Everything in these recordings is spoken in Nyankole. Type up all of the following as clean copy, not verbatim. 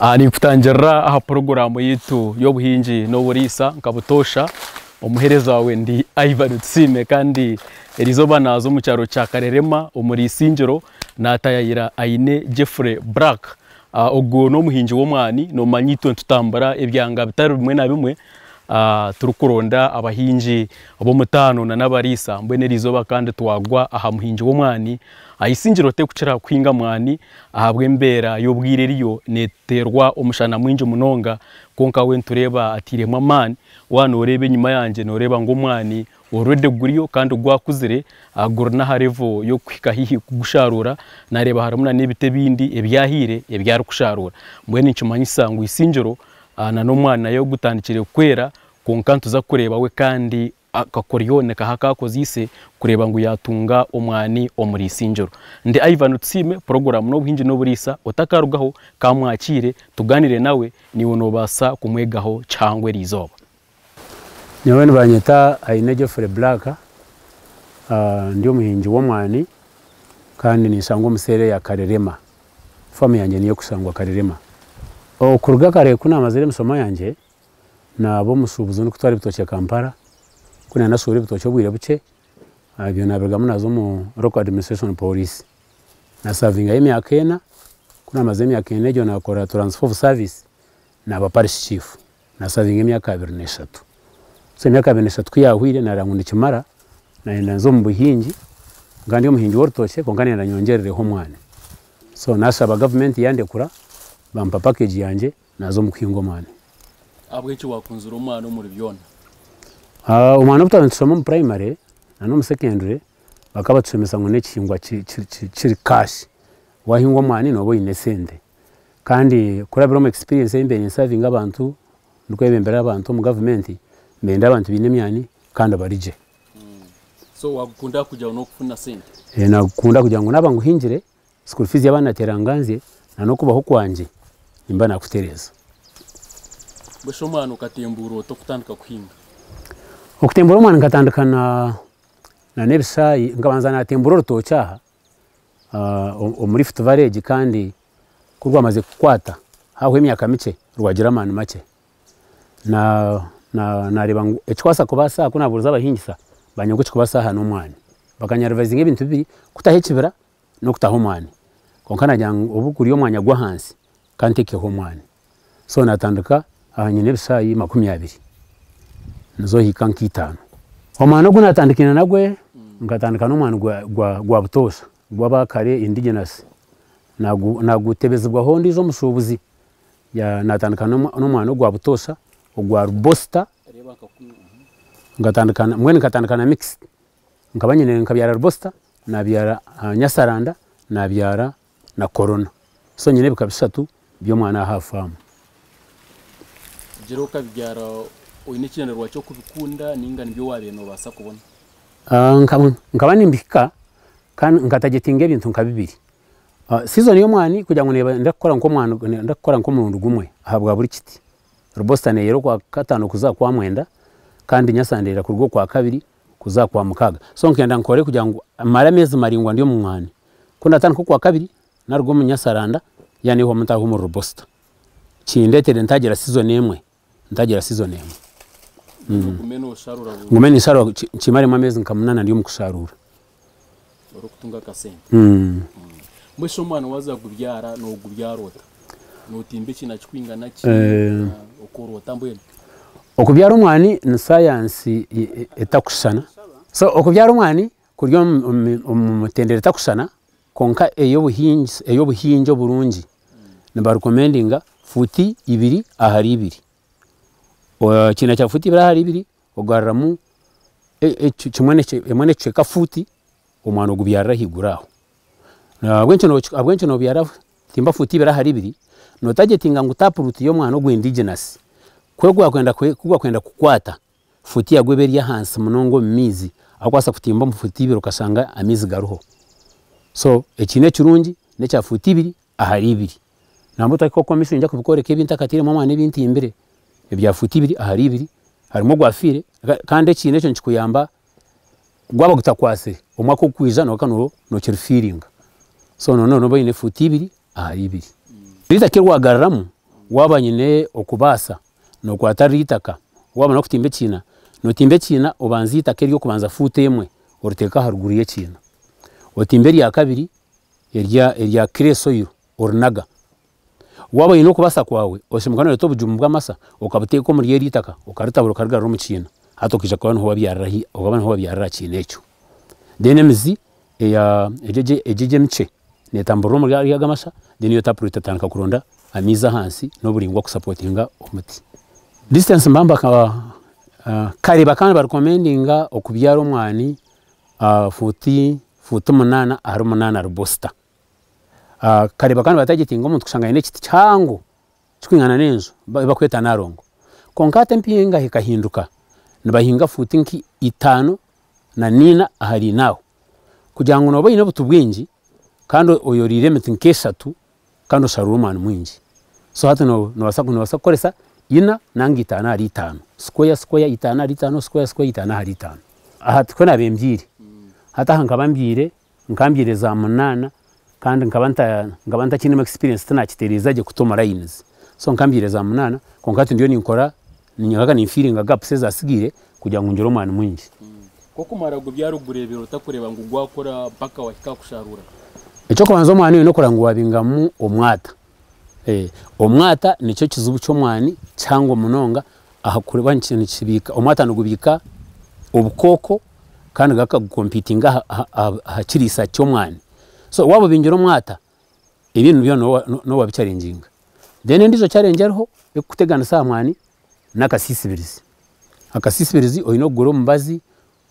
Ninkutangirira aha puroguraamu yaitu y'obuhingi n'oburiisa nka butoosha, omuheereza waawe ndi Ivan Tusiime kandi eriizooba naaza omu kyaro kya Karerema omuri Isingiro naatayayira Aine Geoffrey Black. Ogwo n'omuhingi w'omwani, noomanya itwe nitutambura ebyanga bitari bimwe na bimwe turikuronda abahingi b'omutaano n'abariisa. Mbwenu eriizooba kandi twagwa aha muhingi w'omwani. Isingiro terikukira kuhinga mwani ahabw'embeera y'obwire eriyo neeteerwa omushana mwingi munonga kwonka we nitureeba atairemu amaani. Waaba nooreeba enyima yangye nooreeba ngu omwani already guriyo kandi gwakuzire guri n'aha level y'okuhika haihi kugusharuura. Naareeba harimu n'ebiti ebindi ebyahiire ebi arikusharuura. Mbwenu nikimanyisa ngu Isingiro n'omwani nayo gutandikire kwera kwonka nituza kureeba we kandi Akakoryo nikaha aku akozeise kureeba ngu yaatunga omwani omuri Isingiro. Ndi Ivan Tusiime, puroguraamu n'obuhingi n'oburiisa, otakarugaho ka mwakiire tugaaniire nawe, naiwe noobaasa kumwegaho kihango eriizooba. Nyowe nibanyeta Aine Geoffrey Black, ndi omuhingi w'omwani kandi ninshangwa omu seeri eya Karerema. Faamu yangye niyo erikushangwa Karerema. Okuruga kare ku naamazire emishomo yangye, Naaba omushuubuzi orikutwara ebitookye Kampala, ku naaba nashuubura ebitookye obwire bukye, ebyo naabirugamu naaza omu Local Administration Police. Naasavingayo emyaka ena, ku naamazire emyaka ena egyo naakora transfer of service naaba Parish Chief. Naasavinga emyaka 23. So emyaka 23 ku yaahweire naareeba ngu nikimara, naayenda nze omu buhingi, nkaba ndi omuhingi w'orutookye kwonka nayenda nyongyerereho omwani. So naashaba gavumenti yandekura bampa package yangye. Naaza omu kuhinga omwani. Ahabw'enki waakunzire omwani omuri byona? Omwani obu twaba nitushoma omu purayimare na n'omu sekendure bakaba batushomesa ngu n'ekihingwa kiri kaashi. Waahinga omwani nooba oine esente. Kandi kurabira omu ekisipiriyensi ei mbaire ninsavinga abantu, ndikwebembera abantu omu gavumenti, nibenda abantu baine emyani kandi bari gye. So waagukunda kugira ngu n'okufuna sente? Nagukunda kugira ngu naaba nguhingire School fees y'abaana teranganzye na n'okubaho kwangye nimba nakutereeza. Mbwenu shi omwana okatembuura ota okutandika kuhinga? Okutembuura omwana nkatandika na n'ebishaayi, nkabanza natembuura orutookye aha omu Rift Valley egi kandi ku rwamazire kukwata hahwaho emyaka mikye rwagira amaani makye. Nareeba ngu ekikubaasa kubaasa aha ku nabuurize abahingisa banyebwa ngu ekikubaasa aha n'omwani. Bakanyadivayizinga ebintu bibiri, kutaho ekibira n'okutaho omwani. Kwonka nagira ngu obu guri omwanya gw'ahansi ka ntekeho omwani. So natandika aha nyine ebishaayi 20 nizo hika nka itaano. Omwani ogu natandikire nagwe nkatandika n'omwani gwa butoosha gw'abakare indigenous nagutebezibwaho ondiijo omushuubuzi natandika n'omwani ogwa butoosha ogwa rubosita mbwenu nkatandika na mixed. Nkaba nyine nkabyara rubosita, nabyara nyasaranda, nabyara na korona. So nyine ebika bishatu by'omwani aha faamu. Gira okabibyara oine ekigyendererwa ky'okubikunda ninga nibyo wabaire nobaasa kubona? Nkaba nimbihika kandi nkatagetinga ebintu nka bibiri. Season y'omwani kugira ngu neeba ndikukora nk'omwani ndikukora nk'omurundi gumwe ahabwa buri kiti. Rubosita neeyera okwakataano kuza aha kwamwenda kandi nyasaranda eyera kuruga okwakabiri kuza aha Kwamukaaga. So nkenda nkore kugira ngu mmare ameezi maraingwa ndi omu mwani. Ku naatandika Okwakabiri, naaruga omu Nyasaranda, yaaba naihwamu ntaaha omuri Rubosita. Kindeetere ntaagira season emwe, ntaagira season emwe. Ogume noosharuura buri. Ngume ninsharuura kimaremu ameezi nka munaana ndi omu kusharuura. Orikutunga akasente. Mbwenu shi omwana waaza kugubyara noogubyara ota? Nootimba ekiina kirikwingana ki? Okora ota mbwenu? Okubyara omwani ni sayansi etakushushana. So okubyara omwani kuri omu mitendera etakushushana kwonka ey'obuhingi oburungi nibarekomendinga fuuti ibiri ahari ibiri. Ekiina kya fuuti ibiri ahari ibiri ogaruramu emwe n'ekicweka fuuti omwani ogubyarira ahaiguru aho. Ahabw'enki nobyara Timba fuuti ibiri ahari ibiri, notagetinga ngu tap root y'omwana ogu indigenous ku gwakwenda kukwata, fuuti yagwo eba eri ahansi munonga omu maizi ahu orikubaasa kutimba omu fuuti ibiri okashanga amaizi gariho. So ekiina ekirungi n'ekya fuuti ibiri ahari ibiri. Nangwa otahika okwo omu maisho niinyija kubikworeka ebi ntakatairemu omwana ebi ntimbire, ebya fuuti ibiri ahari ibiri, harimu ogwafiire kandi ekiina ekyo nikikuyamba Gwaba gutakwatsire, omwaka ogurikwija noogaruka nookirifiiringa. So nooba nooba oine fuuti ibiri ahari ibiri. Either ki wagaruramu, Waaba nyine okubaasa nokwata riri eitaka, waaba nokutimba ekiina, notimba ekiina obanze eitaka ery'okubanza fuutu emwe oriteeke aharuguru y'ekiina. Otimbe erya kabiri erya clay soil orinaga. Waaba oine okubaasa kwawe oshemereire kuba noreeta obujumu bw'amasa okabuteeka omuri eri eitaka okaritabura okarigarura omu kiina hati okaija kuba niho wabyarira aha kiina ekyo. Then emizi egyo emikye netamburira omuri ago amasha then yo taproot etandika kuronda amaizi ahansi n'oburaingwa kusapotinga omuti. Distance mbamba kare bakaba nibarekomendinga okubyara omwani fuuti 8 ahari 8 rubosita. Kare bakaba nibatagetinga omuntu kushanga aine ekiti kihango kirikwingana n'enju ei barikweta narongo. Kwonka hati empinga ekahinduka nibahinga fuuti nka 5 na 4 ahari ina aho kugira ngu nooba oine obuti bwingi kandi oyoriire emiti nk'eshatu kandi osharuure omwani mwingi. So hati noobaasa kukoresa 4 ninga 5 ahari 5, square square 5 ahari 5, square square 5 ahari 5. Aha tikwo naabiire mbyaire, hati aha nkaba mbyaire, nkaba za 8 kandi nkaba ntakiinemu experience tinakitereeza gye kuta omu lines. So nkaba mbyaire za 8 kwonka hati ndiyo ninkora niinyega ninfiiringa gaps ezaasigaire kugira ngu ngire omwani mwingi. Kokumara gubyara ogureebera otakureeba ngu gwakura mpaka wahika aha kusharuura? Eky'okubanza omwani oine kureba ngu waabingamu omwata. Omwata nikyo kizibu ky'omwani kihango munonga ahakuba nikibiika, omwata nigubiika obukooko kandi gakagukompitinga aha kiriisa ky'omwani. So waaba obingire omwata, ebindi byona nooba wabikyarenginga. Then endiijo challenge eriho erikukuteganisa aha mwani n'akasiisibirizi. Akasiisibirizi oine kugura omubazi,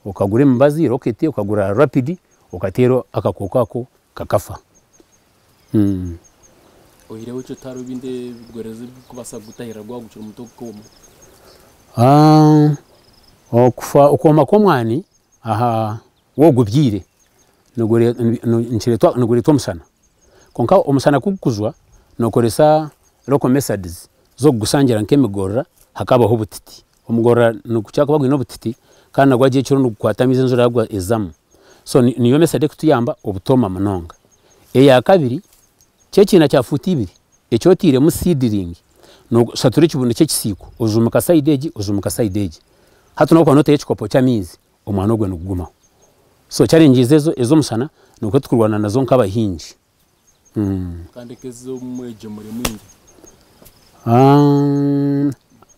okagura emibazi rocket, okagura rapid okateera akakooko ako kakafa. Oihireho ekyo tihariho ebindi ebigwererezi ebirikubaasa kugutahirira gwaba gukiri muto gukooma? Okwoma kw'omwani aha waaba ogubyaire nigureetwa omushana. Kwonka omushana kugukujwa nookoresa local methods z'okugushangira nk'emigorora hakabaho obutiti. Omugorora nigukira kuba gwine obutiti kandi nagwo gye ekiro nigukwata amaizi enjura yagwa ezamu. So niyo method erikutuyamba obutooma munonga. Eya kabiri, ky'ekiina kya fuuti 2 eki otairemu seedling, noshatura ekibunu ky'ekisiiko ojuumika sayidi egi ojuumika sayidi egi. Hati nobu okuba notaho ekikopo ky'amaizi omwani ogwo nigugumaho. So challenges ezo ez'omushana nikwo tukurwana nazo nk'abahingi. Kandi nk'ez'omwegyemure mwingi?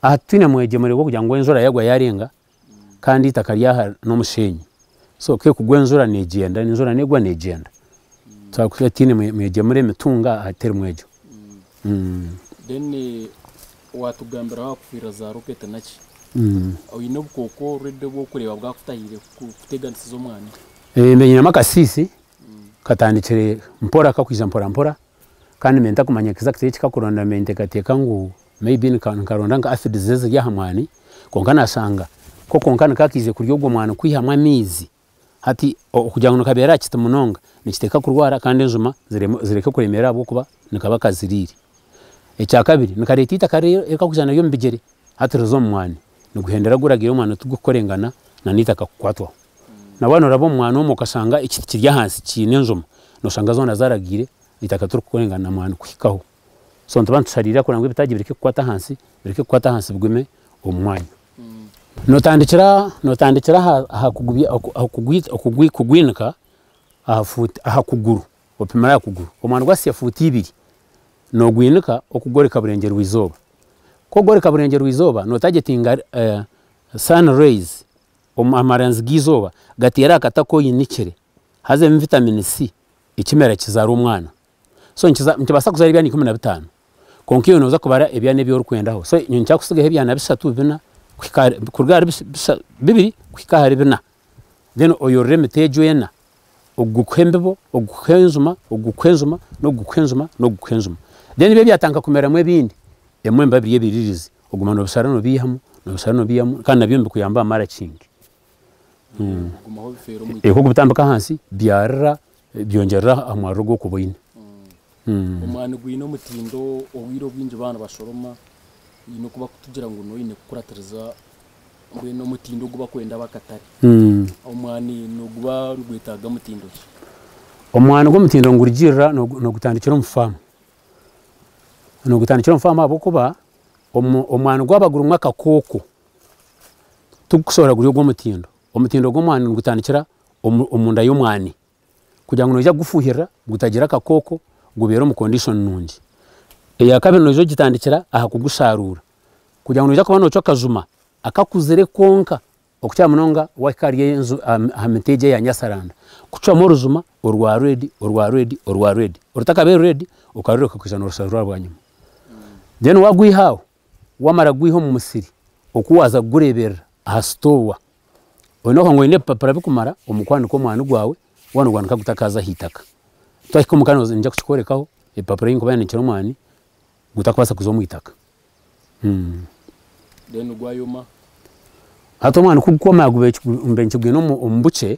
Aha titwine mwegyemure gw'okugira ngu enjura yagwa yarenga kandi eitaka ryaha n'omushenyi. So ku ekugwa enjura negyenda, enjura negwa negyenda. Titwine mwegyemure emitunga aha terimu egyo. Then watugambiraho aha kufuhirira za rocket naki? Oine obukooko already obu orikureeba bwakutahirire kuteganisiza omwani? Nyinemu akasiisi katandikire mpora kakwija mpora mpora kandi mbe ntakumanya exactly eki kakuronda mbe ninteekateeka ngu maybe nikaronda nka acids eziri aha mwani kwonka nashanga ko konka nikakiije kurya ogwo mwani kwihamu amaizi. Hati okugira ngu nikabeera aha kiti munonga nikiteeka kurwara kandi enjuma zireke kuremeera ahabw'okuba nikaba kaziriire. Ekyakabiri nikareeta eitaka erikakwija naryo omu bigyere hati riza omu mwani niguhendera guragiire omwani tigukukorengana n'eitaka kukwatwaho. Na waaba noraba omu mwani omwo okashanga ekiti kiri ahansi kiine enjuma noshanga zoona zaragiire eitaka tirikukorengana na mwani kuhikaho. So nituba nitusharira kugira ngu ebitaagi bireke kukwata ahansi, bireke kukwata ahansi bigume omu mwanya. Notandikira aha kugwinika aha kuguru, opimire aha kuguru. Omwani gwasya fuuti 2 nogwinika okugoreka burengyerwa izooba. Ku okugoreka burengyerwa izooba notagetinga sun rays, amaranzi g'eizooba gateere aha kati aku oinikire hazemu vitamin C ekimera kizaara omwana. So nikibaasa kuzaara ebyana 15 kwonka iwe nooza kubara ebyana ebi orikwendaho. So nyowe ninkira kutsigaho ebyana 3 4 kuruga ahari 2 kuhika ahari 4. Then oyorore emiti egyo ena, ogu gukuhe embibo, ogu gukuhe enjuma, ogu gukuhe enjuma, n'ogu gukuhe enjuma, n'ogu gukuhe enjuma. Then ebyo ebyatandika kumeramu ebindi, ebimwe nibiba biri ebiririzi, oguma noobishara noobiihamu, noobishara noobiihamu kandi nabyo nibikuyamba aha mulching. Bigumaho bifeera omu itaka. Ku okubitambika ahansi byarira byongyerera aha mwariro ogu orikuba oine. Omwani gwine omutindo obwire obwingi baaba nibashoroma oine kuba kutugira ngu noine kukuratiriza mbwenu omutindo ogu barikwenda ab'akatare. Omwani niguba nigwetaaga mutindo ki? Omwani gw'omutindo nigurugiirira nogutandikira omu faamu. Nigutandikira omu faamu ahabw'okuba omwani gwaba gurimu akakooko tigukusohora guri ogw'omutindo. Omutindo gw'omwani nigutandikira omunda y'omwani kugira ngu noija kugufuhirira gutagira akakooko gubeere omu condition nungi. Eyakabiri noija ogitandikira aha kugusharuura kugira ngu noija kuba nocwa akajuma akakuzire konka okukira munonga wahika aha miti egi eya nyasaranda kucwamu orujuma orwa red, orwa red, orwa red orutakabaire red okarureka okaija norusharura bwanyima. Then wagwiha aho, wamara kugwiha omu musiri oku waaza kugureeberera aha sitoowa oine kuba ngu oine ebipapura birikumara omu kwanika omwani gwawe waaba nogwanika gutakaza aha itaka. Twahika omuka niinyija kukikworekaho ebipapura ebi ndikuba nyanikire omwani gutakubaasa kuza omu itaka. Then gwayoma. Hati omwani ku gukwoma mbe nkigwine omu bukye,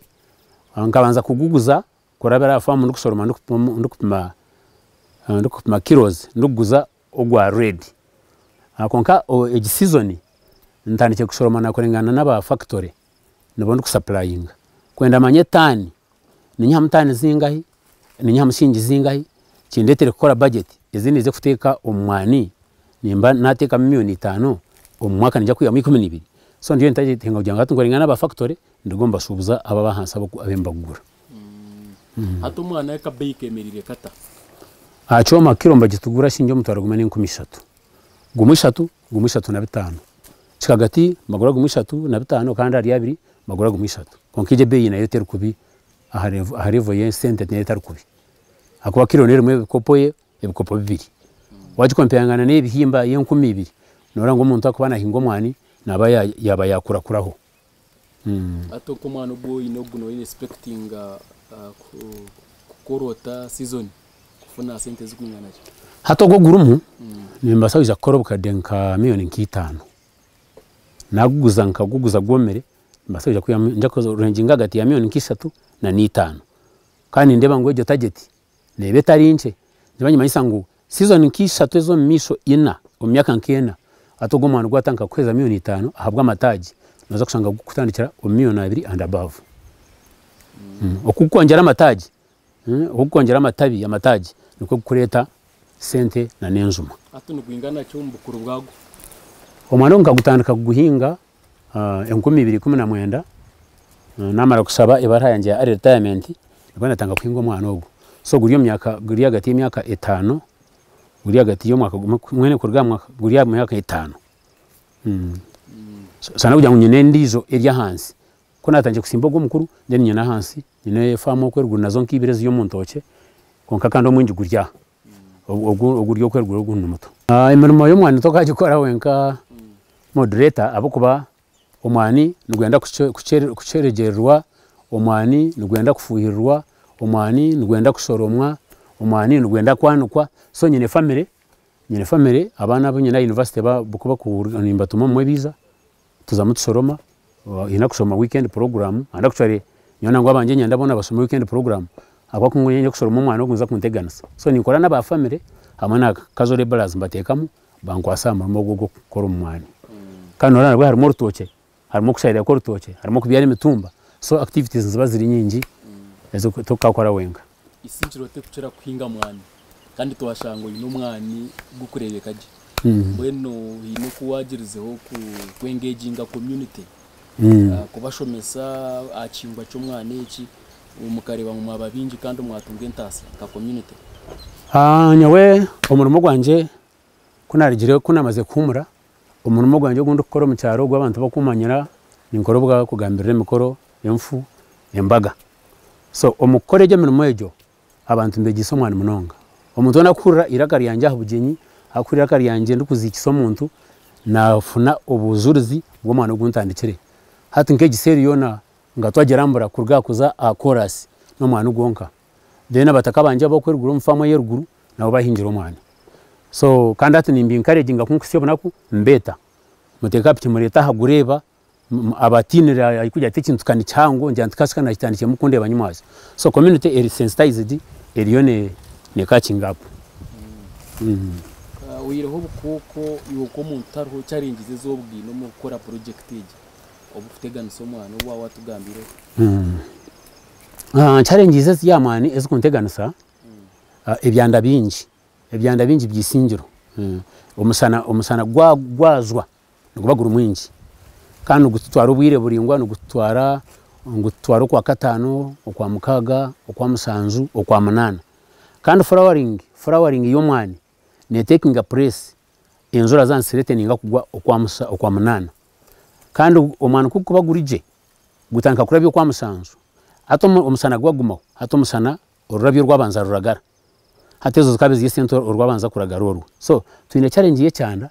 nkabanza kuguguza kurabira aha faamu ndikushoroma ndikupima kilos ndikuguza ogwa red. Kwonka egi season ntandikire kushoroma nakorengana naba factory nibo ndikusapurayinga kwenda manye taani ninyihamu taani zingahi, ninyihamu shiringi zingahi kindeetere kukora budget ezi ndiija kuteeka omu mwani nimba nateekamu milioni itaano omu mwaka niinyija kwihamu 12 so ndiyo nintargetinga kugira ngu hati nkorengane naba factory nduge mbashuubuza abo abahansi abu mbakugura. Hati omwani akabeeyi kemereire kata? Aha kyoma kiro nibagitugura shiringi 1003,000, gumwe ishatu, gumwe ishatu na bitaano. Kikagati nibagura gumwe ishatu na bitaano kandi ahari abiri nibagura gumwe ishatu. Kwonka egyo ebeeyi nayo teri kubi aha level y'esente nayo etari kubi ahakuba kiro neerimu ebikopo ebikopo bibiri. Wagikompeyaringana n'ebihimba y'enkumi ibiri noreeba ngu omuntu arikuba naahinga omwani naaba yaaba yaakurakuraho. Hati nk'omwani ogu oine ogu nooba expectinga kukora ota season kufuna sente zirikwingana ki? Hati ogu ogurimu nimbaasa kwija kukora obukadde nka milioni nk'itaano. Naguguza nkaguguza gwomire nimbaasa kwija kwihamu nija kurenginga ahagati ya milioni nk'ishatu na n'itaano. Kandi nindeeba ngu egyo target neeba etari nkye nikiba nikimanyisa ngu season nk'ishatu ez'omu maisho ina omu myaka nk'ena hati ogu omwani gwatandika kukuheereza milioni itaano ahabw'amataagi nooza kushanga gurikutandikira omu milioni abiri and above. Oku gukwongyera amataagi, oku gukwongyera amatabi amataagi nikwo gukureeta sente na n'enjuma. Hati nigwingana ki omu bukuru bwagwo? Omwani ogu nkagutandika kuguhinga 2019 namara kushaba ebaruha yangye ya early retirement nibwo natandika kuhinga omwani ogu. So guri omu myaka guri ahagati y'emyaka etaano guri ahagati y'omwaka gumwe mbwenu kuruga aha mwaka guri aha myaka etaano. Shana kugira ngu nyine endiijo eri ahansi. Ku naatandikire kusimba ogu omukuru then nyine ahansi nyine faamu okwo eruguru nazo nk'ibiri eziri omu ntookye kwonka kandi omwingi guri aha. Ogu oguri okwo eruguru ogu ni muto. Emirimo y'omwani tokagikora wenka moderator ahabw'okuba omwani nigwenda kukyeregyererwa, omwani nigwenda kufuhirirwa, omwani nigwenda kushoromwa, omwani nigwenda kwanikwa so nyine family, nyine family abaana abu nyine aha university nimbatuma obumwe biija tuzamu tushoroma, haine kushoma weekend program and actually nyowe nangwa abangye niinyenda boona bashome weekend program ahabw'okuba ku nyine kushoroma omwani ogu niguza kunteganisa. So ninkora n'aba family hamwe na casual labourers mbateekamu bankwasa aha murimo ogu ogw'okukora omu mwani. Kandi noreeba nabwe harimu orutookye, harimu okusharira kw'orutookye, harimu okubyara emitumba so activities niziba ziri nyingi ezi otokakora wenka. Isingiro terikukira kuhinga mwani kandi twashanga oine omwani gurikureebeka gye. Mbwenu haine oku waagirizeho ku engaginga community kubashomesa aha kihingwa ky'omwani eki mukareeba ngu mwaba baingi kandi mwatunga entaasa nka community? Nyowe omurimo gwangye ku naarugire ku naamazire kuhuumura, omurimo gwangye ogu ndikukora omu kyaro ogu abantu bakumanyira ninkora ogw'okugambirira emikoro, enfu, embaga. So omu kukora egyo emirimo egyo, abantu nibeegyesa omwani munonga. Omuntu weena arikuhurira eiraka ryangye aha bugyenyi, arikuhurira eiraka ryangye ndikuziikisa omuntu, naafuna obujurizi bw'omwani ogu ntandikire. Hati nk'egi seeri yoona nga twagirambura kuruga aha kuza aha koorasi n'omwani gwonka. Then abataka bangye ab'okweruguru omu faamu ey'eruguru nabo bahingire omwani. So kandi hati nimba encouraginga ku nkuhitsya obunaku mbeeta, muteeke aha piki mureete aha gureeba abatiinire arikugira ati ekintu ka ni kihango ngira nti kasita nakitandikire mukundeeba nyimwaza. So community eri sensitized eriyo ne catching up. Oihireho obukooko iwe nk'omuntu tihariho challenges ezi obugaine omu kukora project egi obukuteganisa omwani obu waaba watugambiireho? Challenges eziri aha mwani ezikunteganisa, ebyanda bingi, ebyanda bingi by'eisingiro. Omushana omushana gwajwa niguba guri mwingi kandi nigututwara obwire buraingwa, nigututwara nigututwara Okwakataano, Okwamukaaga, Okwamushanju, Okwamunaana. Kandi flowering flowering y'omwani netekinga place enjura zaaba nizithreateninga kugwa Okwamunaana. Kandi omwani ku gurikuba guri gye gutandika kurabya Okwamushanju, hati omushana gwagumaho, hati omushana orurabyo orwabanza ruragara. Hati ezo zikaba ziri esente orwabanza kuragara orwo. So twine challenge y'ekyanda,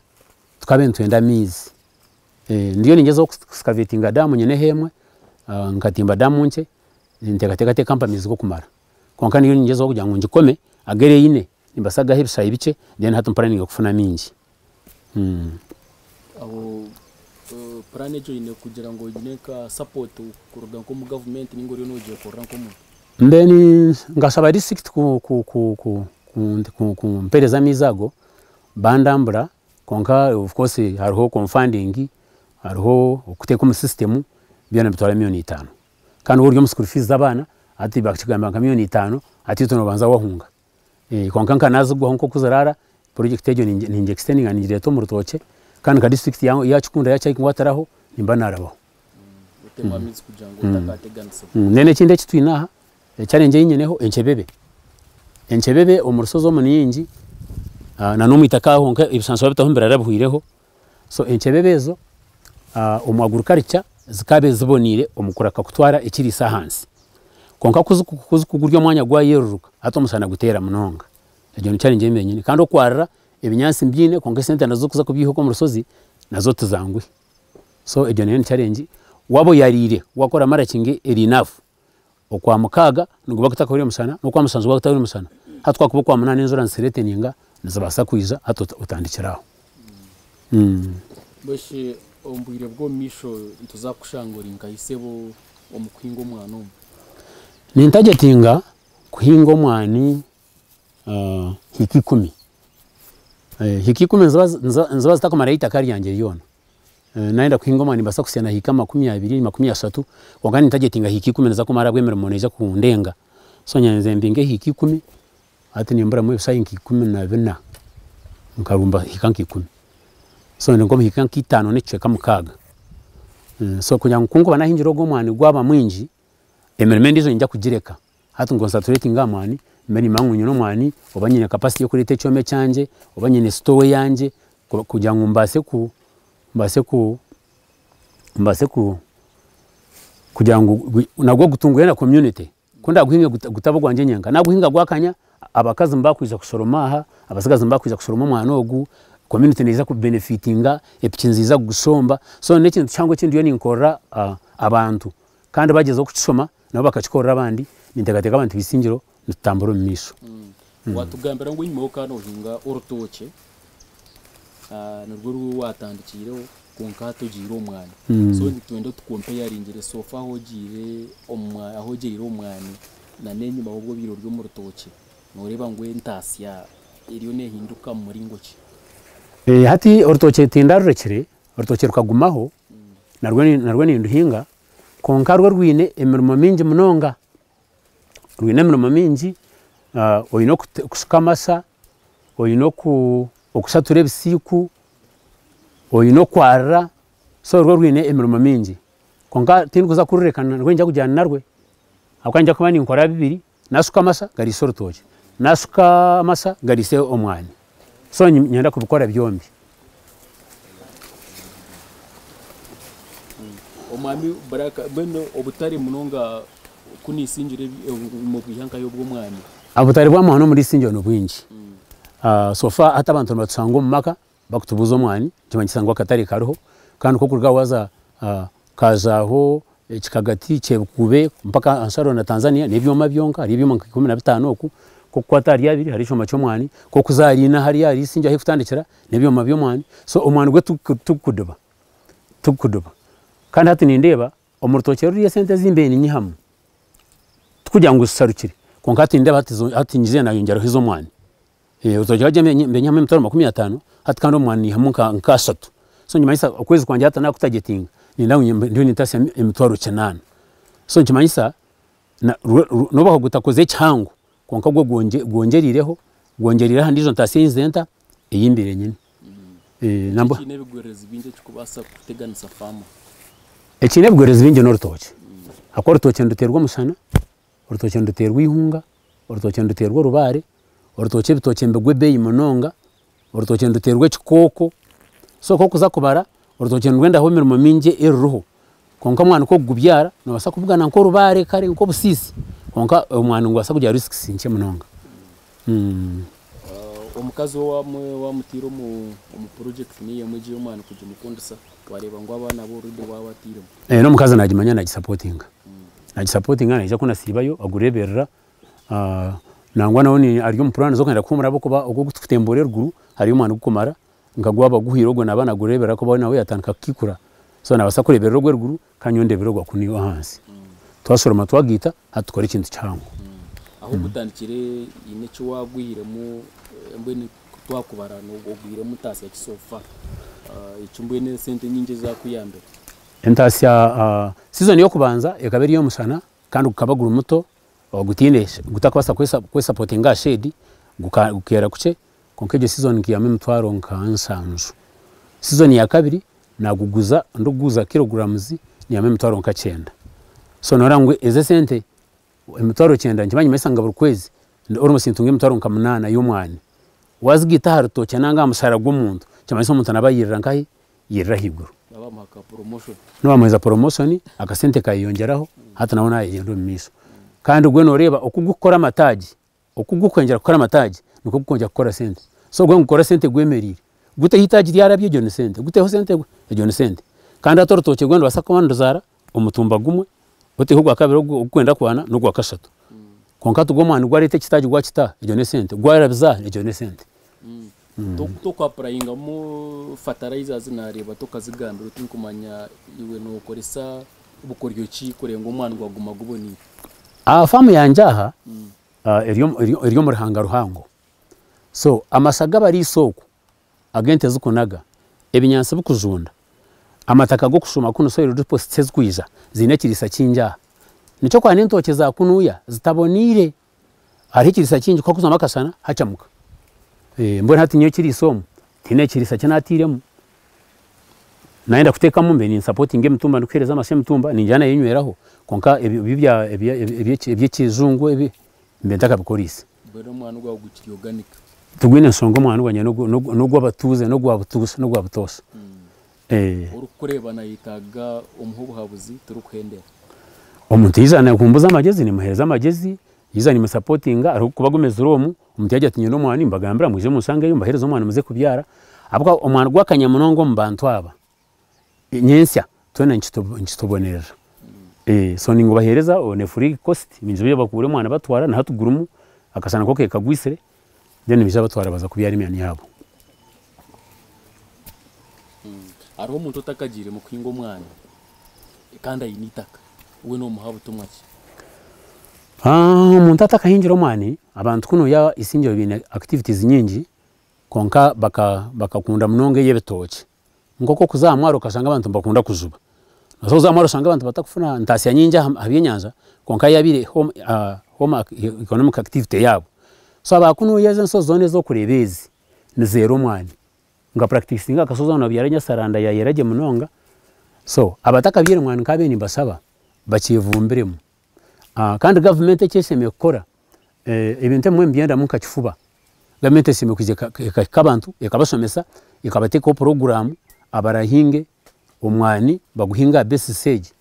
tukabaire nitwenda amaizi. Ndiyo ningyezaho ku excavatinga dam nyineho emwe, nkatimba dam nkye, ninteekateeka tekampa amaizi g'okumara. Kwonka ndiyo ningyezaho kugira ngu ngikome, agu eine nimbaasa kugaha ebishaayi bikye then hati mpuraninge kufuna mingi. Aho plan egyo oine kugira ngu oine nka support kuruga nk'omu gavumenti ninga oriyo nogyekorera nk'omuntu? Then nkashaba district kumpereza amaizi ago, bandambura kwonka of course hariho confunding, hariho okuteeka omu system, byona nibitwara 5,000,000. Kandi waaba ori omu school fees z'abaana, hati bakigamba nka 5,000,000 hati itwe noobanza wahunga. Kwonka nka naazigwaho nk'oku ziraara, project egyo ningi extendinga ningireeta omu rutookye kandi nka district yakikunda yakinkwatiraho nimba naarabaho. Otemu amaizi kugira ngu otakateganisibwa. Then ekindi eki twine aha, challenge ei nyineho enkyebebe. Enkyebebe omu rushozi omu ni nyingi na n'omwitaka aho honka ebisaanso babitaho nibirara bihwireho. So enkyebebe ezo omu agriculture zikaba ziboniire omu kureka kutwara ekiriisa ahansi. Kwonka ku zikugurya omwanya gwayeruruka, hati omushana guteera munonga. Egyo ni challenge ei mbaire nyine. Kandi okwarira ebinyaatsi mbiine kwonka esente nazo z'okuza kubiiha okwo omu rushozi nazo tizanguhi. So egyo nayo ni challenge. Waaba oyariire wakora mulching eri enough, Okwamukaaga niguba gutakahwire mushana n'Okwamushanju guba gutahwire mushana. Hati kwakuba Okwamunaana enjura nizithreateninga nizibaasa kwija hati otandikire aho. Mbwenu shi omu bwire bw'omu maisho nituza kukushanga ori nka ishebo omu kuhinga omwani omu? Nintargetinga kuhinga omwani hiika 10. Hiika 10 niziba zitakumara eitaka ryangye ryona. Nayenda kuhinga omwani nimbaasa kuhitsya na hiika 20, 30 kwonka nintargetinga hiika 10 niza kumara ahabw'emirimo neija kundenga. So nyanze mpinge hiika 10 hati nimburamu ebishaayi nka 14 nkarumba hiika nka 10. So ndi nk'omu hiika nka itaano n'ekicweka mukaaga. So kugira ngu kunkuba nahingire ogu omwani gwaba mwingi, emirimo endiijo niinyija kugireka. Hati nconcentratinge aha mwani, mbe nimanya ngu nyine omwani oba nyine capacity y'okureeta ekyoma ekyangye, oba nyine store eyangye kugira ngu mbaase ku mbaase ku mbaase ku kugira ngu nagwo gutungure na community. Ku ndaaguhinge gutaba ogwangye nyenka, naaguhinga gwakanya abakazi nibakwija kushoroma aha, abatsigazi nibakwija kushoroma omwani ogu, community neija kubenefitinga, epiki niziija kugushomba, so n'ekintu kihango eki ndiyo ninkorera abantu kandi bagyezaho kukishoma nabo bakakikorera abandi, ninteekateeka abantu b'eisingiro nitutambura omu maisho. Watugambira ngu enyima okaba nohinga orutookye, nirwo oru watandikiireho kwonka hati ogiire omu mwani. So nitwenda otucomparingire so far ahu ogiire ahu ogyeire omu mwani na n'enyima obu obaire ori omu rutookye, noreeba ngu entaasya eriyo nehinduka mu muringo ki? Hati orutookye tindarurekire, orutookye rukagumaho narwo ninduhinga kwonka rwo rwine emirimo mingi munonga. Rwine emirimo mingi, oine okushuka amasa, oine okushatura ebisiiku, oine okwarira, so rwo rwine emirimo mingi. Kwonka tindikuza kurureka narwo niinyija kugyenda narwe ahabw'okuba niinyija kuba ninkora bibiri, nashuka amasa ngariise orutookye, nashuka amasa ngariise omwani. So niinyenda kubikora byombi. Omwami Baraka, mbwenu obutare munonga ku niisingire mubwiha nkahi obw'omwani? Obutare bw'omwani omuri Isingiro ni bwingi. So far hati abantu nibatushanga omu maka bakutubuuza omwani, nikimanyisa ngu akatare kariho kandi nk'okuruga aho waaza Kazaaho, Kikagati, Kyebukube mpaka aha nsharo na Tanzania n'ebyoma byonka hariyo ebyoma nka 15 oku, nk'okukwata ahari abiri hariyo ekyoma ky'omwani, nk'okuza ahari ina hariya ahari Isingiro ahu erikutandikira n'ebyoma by'omwani, so omwani gwe tigukudiba, tigukudiba. Kandi hati nindeeba omu rutookye ruriya esente ezi mbaire ninyihamu tikugira ngu zisharukire kwonka hati nindeeba hati nyizire nayongyeraho ez'omwani. Orutookye rwangye mbaire nyihamu 50,000 hati kandi omwani nyihamu nka ashatu. So nikimanyisa okwezi kwangye hati nakutagetinga niinyenda ngu ndiyo nintasya 800,000. So nikimanyisa nobu gutakozire kihango kwonka gwo gwongyeriireho, gwongyereire aha ndiijo ntasya ei nzire nta? ei mbaire nyine. Nambwa. Ekiine ebigwererezi bingi ekirikubaasa kuteganisa faamu? Ekiine ebigwererezi bingi n'orutookye. Ahakuba orutookye niruteerwa omushana, orutookye niruteerwa eihunga, orutookye niruteerwa orubaare, orutookye ebitookye nibigwa ebeeyi munonga, orutookye niruteerwa ekikooko. So ku orikuza kubara, orutookye nirwendaho emirimo mingi eruriho. Kwonka omwani ku orikugubyara, noobaasa kubugana nk'orubaare kare nk'obusiisi kwonka omwani nigubaasa kugira risks nkye munonga. Omukazi ou waamutaire omu purojekiti niyo emwe egi ey'omwani kugimukundisa wareeba ngu abaana be already waabatairemu? N'omukazi naagimanya naagisapotinga. Naagisapotinga naija ku nasiibayo agureeberera. Nangwa nawe ari omu puraani z'okwenda kuhuumura ahabw'okuba ogu ogurikutembuura eruguru hariyo omwani gurikumara nka gwaba guhwire ogwo naaba nagureeberera ahakuba nawe yaatandika kukiikura so naabaasa kureeberera ogw'eruguru kandi nyowe ndeeberere ogwa kunu ahansi. Twashoroma twagaita hati tukore ekintu kihango. Ahu gutandikire haine eki waagwiremu mbwenu twakubara ogwiremu ntaasya ki so far? Eki mbwenu esente nyingi ezakuyambire? Entaasya season y'okubanza ekaba eri ey'omushana kandi gukaba guri muto gutaine gutakubaasa kwesapotinga aha shade gukeera kukye kwonka egyo season nkaihamu emitwaro nka nshanju. Season ya kabiri naguguza ndikuguza kilograms naihamu emitwaro nka kyenda. So noreeba ngu ezo esente emitwaro kyenda nikiba nikimanyisa ngu buri kwezi almost nintunga emitwaro nka munaana y'omwani. Wazigaita aha rutookye nanga aha mushaara gw'omuntu nikimanyisa omuntu naaba ayirira nkahi? Yirira ahaiguru. Noba bamuheereza promotion akasente kayeyongyeraho hati nawe nayegyenda omu maisho. Kandi gwe noreeba oku gukukora amataagi, oku gukwongyera kukora amataagi nikwo gukwongyera kukora sente. So gwe nigukora sente gwemereire. Guteho eitaagi ryarabya egyo ni sente, guteho sente egyo ni sente. Kandi hati orutookye rwe nirubaasa kuba niruzaara omutumba gumwe, oteho ogwa kabiri ogukwenda kwana n'ogwa kashatu. Kwonka hati gwe omwani gwareeta ekitaagi gwakita egyo n'esente, gwarabiza egyo n'esente. Tokwapurayingamu fertilizers nareeba tokazigambire tinkumanya iwe nokoresa bukoryo ki kureba ngu omwani gwaguma guboneire? Aha faamu yangye aha eri omu ruhanga ruhango. So amasha g'abariisa oku ag'ente zikunaga, ebinyaatsi bikujunda, amataka g'okushuma kunu soil deposits ezikwija ziine ekiriisa kingi aha. Nikyo okwana entookye za kunuya zitaboneire hariho ekiriisa kingi ku harikuzamu akashana hakyamuka. Mbwenu hati nyowe ekiriisa omu tihaine ekiriisa eki naatairemu. Nayenda kuteekamu mbe ninsapotinga emitumba ndikuheereza amasyo emitumba ningira nayenyweraho kwonka eby'ekijungu ebi mbe ntakabikoriise. Mbwenu omwani gwawe gukiri organic? Tigwine nshonga omwani gwangye n'ogw'abatuuze n'ogwa butoosha. Orikukureeba nayetaaga omuhe obuhabuzi torikuhendera? Omuntu yaija nakumbuza amagezi nimuheereza amagezi, yaija nimusapotinga hariho kuba gumezire omu, omuntu yagira ati nyine omwani nimbagambira mwije munshangeyo mbaheereze omwani muze kubyara ahabw'okuba omwani gwakanya munonga omu bantu aba, nyentsya twena nikitubonerera. So ningubaheereza on a free cost, nibaija bakuure omwani batwara na hati gurimu akashana nkoku kagwisire then nibaija batwara baza kubyara emyani yaabo. Hariho omuntu otakagiire mu kuhinga omwani kandi aine eitaka, we nomuha butumwa ki? Omuntu atakahingire omwani, abantu kunuya eisingiro biine activities nyingi kwonka bakakunda munonga ey'ebitookye. Nk'oku orikuza aha mwaro okashanga abantu nibakunda kujuba. Noobaasa kuza aha mwaro oshange abantu batakufuna ntaasya nyingi aha byenyanja kwonka yabaire home economic activity yaabo. So aba kunuya ezi enshozi zoona ezi orikureeba ezi nizeera omwani. Nka practicinga aha kashozi aho nibabyara enyasaranda yayera gye munonga. So abatakabyire omwani nkabaire nimbashaba bakyevumbiremu. Kandi gavumenti eki eshemereire kukora, ebintu ebimwe nibyendamu nka kifuba. Gavumenti eshemereire kwija ekahika abantu ekabashomesa, ekabateekaho puroguraamu abarahinge omwani baguhinge aha basis egi.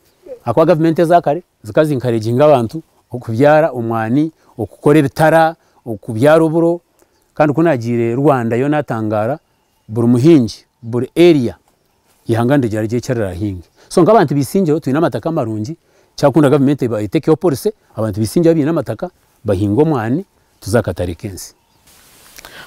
Ahakuba gavumenti eza kare zikaba zi encouraginga abantu okubyara omwani, okukora ebitara, okubyara oburo kandi ku naagiire Rwanda yo natangaara buri muhingi, buri area eihanga nirigira rye eki rirahinge. So nk'abantu b'eisingiro twine amataka marungi, kyakunda gavumenti eteekeho policy abantu b'eisingiro abaine amataka bahinge omwani tuze aha katare k'ensi.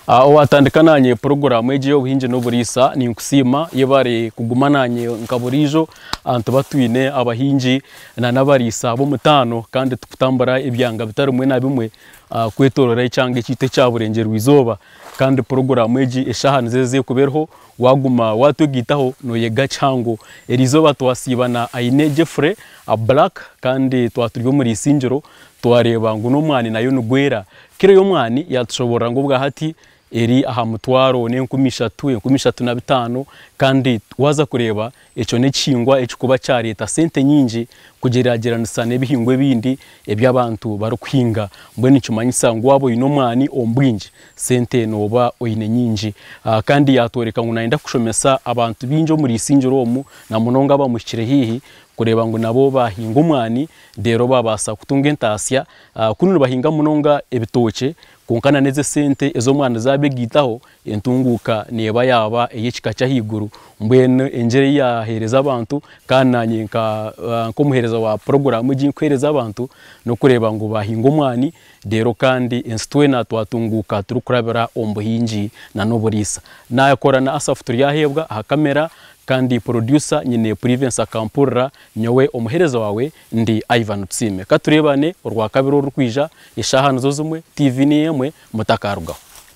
Owatandika nanye puroguraamu egi ey'obuhingi n'oburiisa ninkusiima yebare kuguma nanye nka buriijo nituba twine abahingi n'abariisa b'omutaano kandi tukutambura ebyanga bitari bimwe na bimwe kwetorora ekyanga ekyaitu ekya Burengyerwa izooba kandi puroguraamu egi eshaaha nizo ezi erikuba eriho waguma watwegaitaho noyega kihango. Eriizooba twasiiba na Aine Geoffrey Black kandi twaba turi omuri Isingiro twareeba ngu n'omwani nayo nigwera. Kiro y'omwani yatushoboorora ngu obwahati eri aha mutwaro n'enkumishatu, enkumishatu na bitaano kandi waaza kureeba ekyo n'ekihingwa ekirikuba kyareeta sente nyingi kugyeragyeranisa n'ebihingwa ebindi ebi abantu barikuhinga. Mbwenu nikimanyisa ngu waaba oine omwani omu bwingi, sente nooba oine nyingi. Kandi yaatworeka ngu naayenda kushomesa abantu baingi omuri Isingiro omu na munonga abamuhikire haihi kureeba ngu nabo baahinga omwani reero baabaasa kutunga entaasya. Kunu nibahinga munonga ebitookye kwonka na n'ezi esente ez'omwani zaabegaitaho entunguuka neeba yaaba ey'ekika ky'ahaiguru. Mbwenu engira ei yaaheereza abantu kandi naanye nk'omuheereza wa puroguraamu egi nkuheereza abantu n'okureeba ngu baahinga omwani reero kandi ensi twena twatunguuka turikurabira omu buhingi n'oburiisa. Naakora na Asaph Turyaheebwa aha kamera kandi producer nyine Privence Akampurira nyowe omuheereza waawe ndi Ivan Tusiime. Ka tureebane orwakabiri orurikwija eshaaha nizo zimwe, TV niyo emwe mutakarugaho.